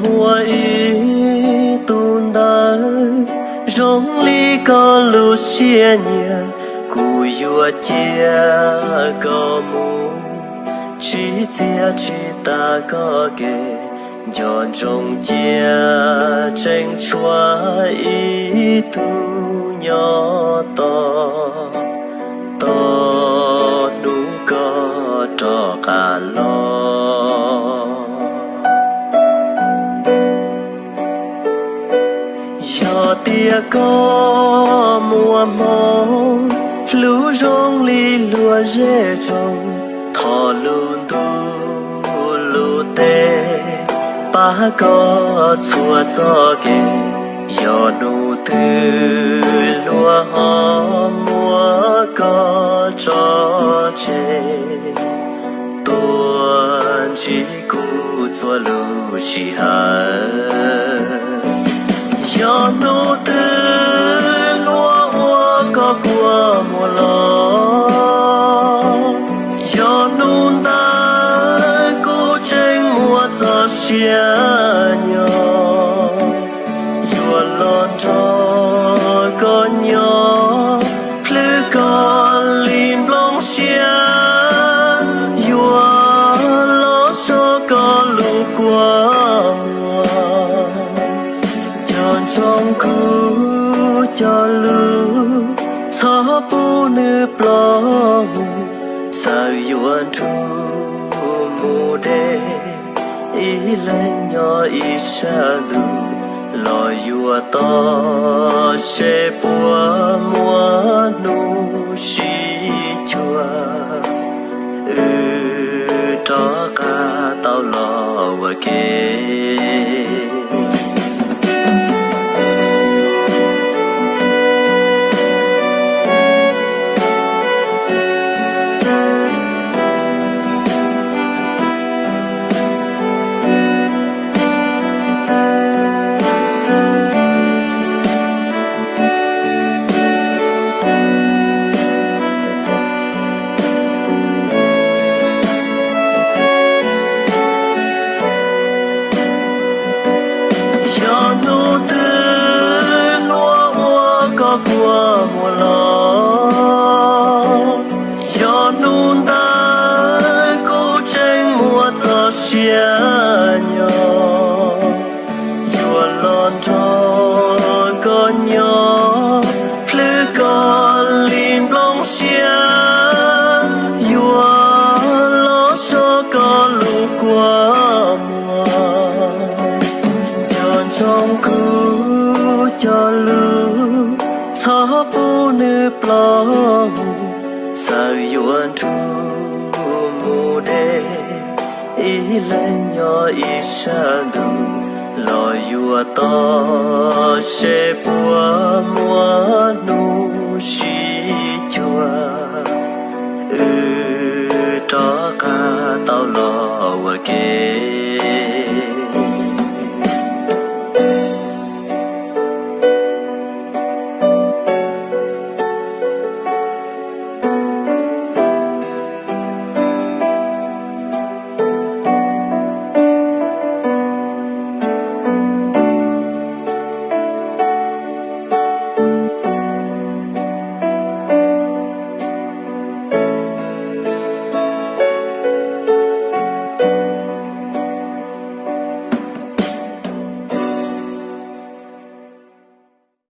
Muaj ib tug ntawv zoo li koj lub siab nyiam, kuv yuav cia koj mus, tsis txiav tsis tas koj kev. Nco ntsoov cia tseem tshuav ib tug nyob tos, tos hnub koj rov qab los. Yog tias koj muaj hmoo, hlub zoo li luag zej zos, thov lub ntuj lub teb pab koj txhua txoj kev. Yog hnub twg luag ho muab koj tso tseg, tuaj ntsib kuv txhua lub sij hawm. Yog hnub twg luag ua koj kua muag los, yog hnub ntawd kuv tseem muaj txoj sia nyob, yuav los nrog koj nyob, plhws koj li nplooj siab, yuav los so koj lub kua muag. Nco ntsoov kuv cov lus, txhob pub nws ploj mus, txawm yuav nrug mus deb, ib leeg nyob ib sab ntuj, los yuav tos seb puas muaj hnub sib cuag, wb rov qab tau los ua ke. Yog hnub twg luag ua koj kua muag los, yog hnub ntawd kuv tseem muaj txoj sia nyob, yuav los nrog koj nyob, plhws koj li nplooj siab, yuav los so koj lub kua muag. Nco ntsoov kuv cov lus, txhob pub nws ploj mus, txawm yuav nrug mus deb, ib leeg nyob ib sab ntuj, los yuav tos seb puas muaj hnub